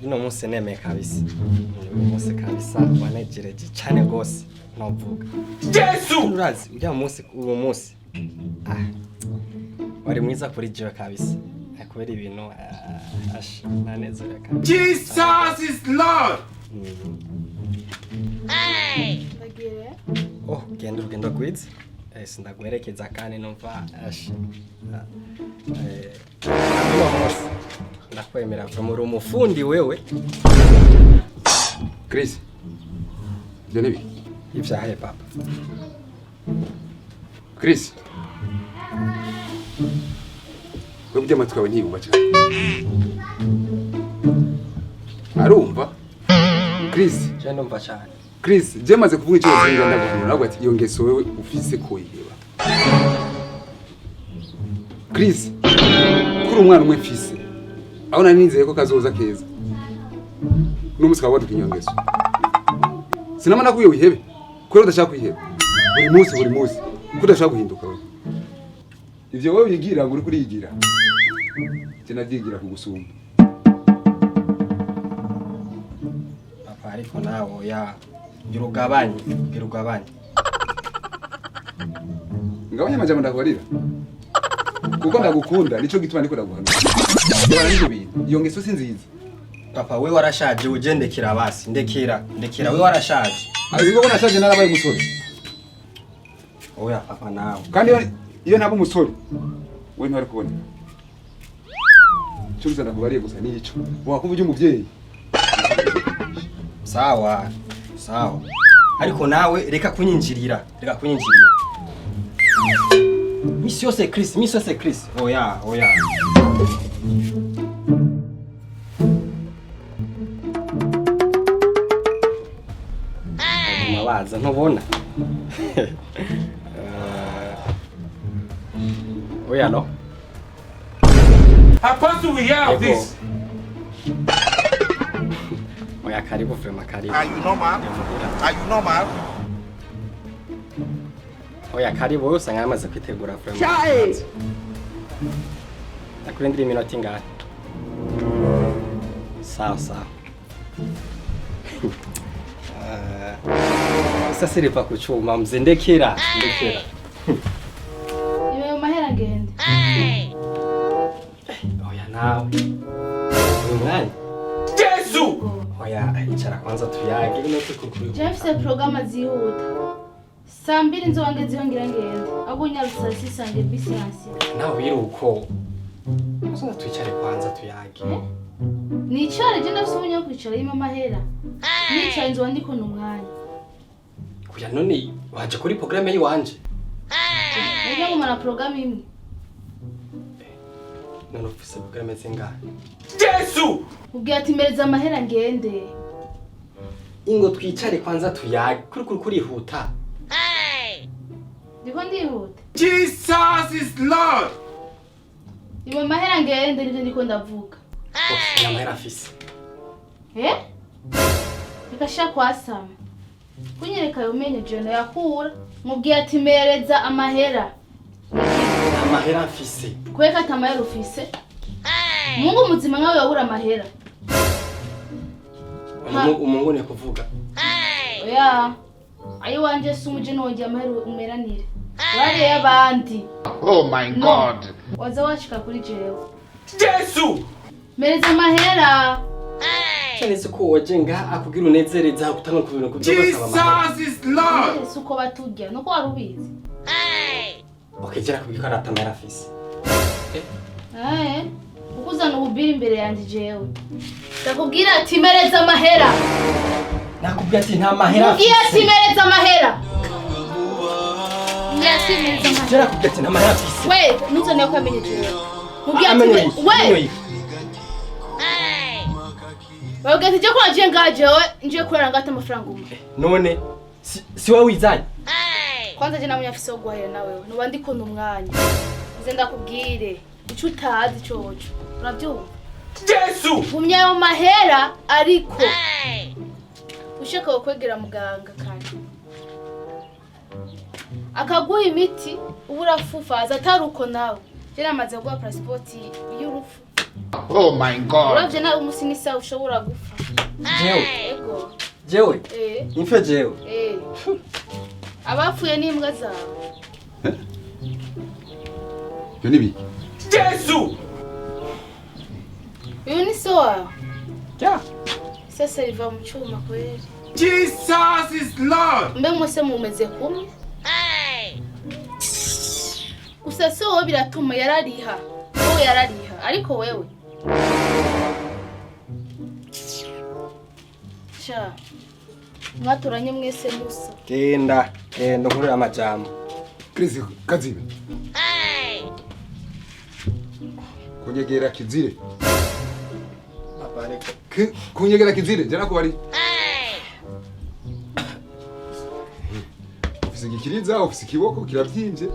Uno munsi nemeye kabisa. Uyu munsi kabisa wanejereje cyane gose novuga. Yesu! Urazi ujya munsi, uwo munsi wari mwiza kuri jewe kabisa. Kubera ibintu ash nanezerewe kabisa. Jesus is Lord! Ndagiye rero. Oh, genda urugendo rwiza. Sindaguherekeza kandi numva ash. Uno munsi ndakwemera vuba uri umufundi wewe. Chris, ibyo ni biki? Ivyahe papa? Chris, we burya amatwi yawe ntiyumva cyane, arumva Chris? Je ndumva cyane. Chris, je maze kuvuga icyo ngira ndaguhanura, ntabwo ati iyo ngeso wewe ufise koyiheba. Chris, kuri umwana umwe mfise aho nari nizeye ko kazoza keza, n'umunsi ukaba waduka iyo ngeso, sinamana ko iyo wihebe kubera udashaka kwiheba buri munsi buri munsi, ko udashaka guhinduka. Wewe ivyo wowe wigira ngo uriko uriyigira, je navyigira kugusumba. Papa, ariko nawe oya, gira ugabanye, gira ugabanye. Ngabanya amajambo ndakubarira kuko ndagukunda, nico gituma ndiko ndaguhanura. Gabanya n'ivyo bintu, iyo ngeso si nziza. Papa, we warashaje, uje ndekera basi, ndekera, ndekera, we warashaje. Ariko ko nashaje narabaye umusore. Oya papa nawe. Kandi iyo ntaba umusore we ntwari kuboneka. Icyo gusa ndakubariye gusa ni ico wakuba ujya umuvyeyi. Sawa, sawa. Ariko nawe reka kunyinjirira, reka kunyinjirira. Misi yose Chris, misi yose Chris. Oya, oya. Mabaza ntubona. Oya no. Apostle, we hear of Ego. this. Oya karibu vraiment, karibu. Are you normal? Are you normal? Oya karibu, wowe usanga yamaze kwitegura vraiment. Nakurindira iminota ingahe? Sawa sawa. Sasa riva ku cuma mze, ndekera, ndekera. Ibe mu mahera ngende. Oya nawe. Uyu mwanya. Yesu! Oya icara kwanza tuyage ino tukukuru. Je mfise porogaramu zihuta. Saa 2 nzoba ngezeyo ngira ngende. Ahubwo nyarutsa sisange bisi yansiga. Nawe wiruko. Sasa twicare kwanza tuyage. Nicare? Je ndafise umwanya wo kwicara yima amahera. Nicaye nzoba ndikona umwanya. Kuya none waje kuri programme yiwanje. Niryo ngumana porogaramu imwe. None ufise programme zingahe? Yesu! Ubwira ati mpereza amahera ngende. Ingo twicare kwanza tuyage. Kuri kuri kurihuta. Ndiko ndihuta. Jesus is Lord! Ibe amahera ngende, nivyo ndiko ndavuga. Okay, amahera afise. Eh? Reka sha kwasama. Kunyereka ayo menyo jewe ndayakura. Mubwira ati mpereza amahera. Amahera mfise. Kubera ati amahera ufise. Mungu muzima nkawe wabura amahera. Umungu ni kuvuga. Oya. Ayo wanje si umuje nongeye amahera umeranire. Wariye abandi. Oh my No. God. Waza washika kuri jewe. Yesu! Mpereza amahera. Cyane se ko waje nga akubwira unezereza gutanga ku bintu kubyo basaba amahera. Jesus is Lord! Si uko baturya nuko wari ubizi. Okay, jera kubwira ko atamahera afise. Eh. Uko uzana ububiri imbere yanjye jewe. Ndakubwira ati mpereza amahera. Nakubwira ati nta mahera Mubwira ati afise. mpereza amahera. Mubwira ati mpereza amahera. Jera kubwira ati nta mahera afise. We, ntuzane ko amenye jewe. Mubwira ati Amenyo yiki, we. amenyo yiki. Babwira ati je ko nagiye ngaha jewe ngiye kurara ngata amafaranga umwe. None si wowe wizanye? Kwanza je namwe afise wo guhahira nawe nuba ndikunda umwanya. Nze ndakubwire ico utazi coco. Uravyumva? Yesu! Gumya ayo mahera ariko ushaka kwegera muganga kandi. Akaguha imiti uba urafufaza atari uko nawe. Je namaze guha pasipoti y'urupfu. Oh my God. Uravye nawe umunsi n'isaha ushobora gupfa. Jewe? Ego. Jewe? Eh. Nimfe jewe? Eh. Abapfuye n'imbwa zawe. Ibyo ni biki? Jesu! Uyu ni so wawe? Ya. Sasa riva mu cyuma kweri. Jesus is Lord! Mbe mwese mumeze kumwe? Gusa so wowe biratuma yarariha. Wowe yarariha ariko wewe. Sha. Mwaturanye mwese musa. Genda, genda nkurira amajambo. Chris kazibe. Kunyegera kizire. Papa ariko Kunyegera kizire, jana kubari. Ufise igikiriza, ufise ikiboko kiravyimbye.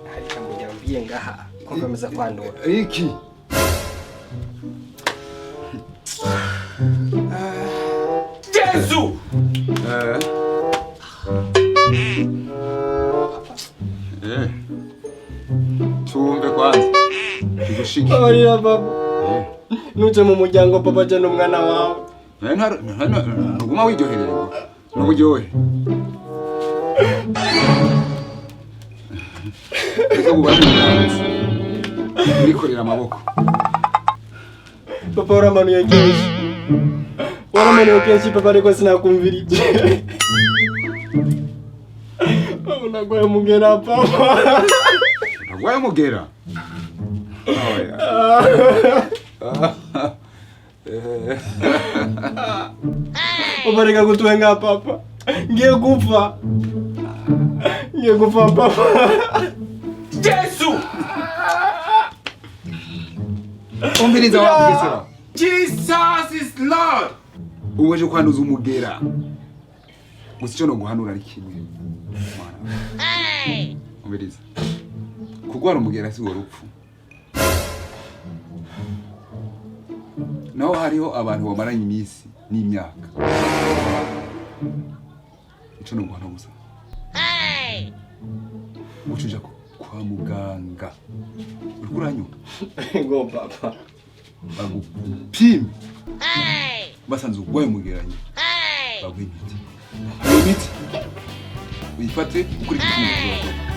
Hari ijambo ryambwiye ngaha ko nkomeza kwandura. Iki. Jesu! Eh. Eh. Tumve kwanza. Kigushike. Babarira papa. Eh. Nuje mu muryango papa je n'umwana wawe. Eh, ntuguma wiryohereye ngo. N'uburyohe. Reka bubaze umuhanzi. Urikorera amaboko. Papa waramanuye kenshi. Waramanuye kenshi papa ariko sinakumvirije. Papa nagwaye umugera papa. Nagwaye umugera. Oya. Eh. Papa reka kutwenga papa. Ngiye gupfa. Ngiye gupfa papa. Jesu! Umviriza wa mugesera. Jesus is Lord! Uweje kwanduza umugera. Gusa icyo noguhanura ari kimwe. Mwana. Umviriza. Kugwara umugera si wo rupfu. Naho hariho abantu bamaranye iminsi n'imyaka. Ico noguhana gusa. Uca uja kwa muganga. Uriko uranyumva? Ngo papa. Bagupime. Basanze urwaye umugera nyine. Baguha imiti. Iyo miti uyifate ukurikije umurongo.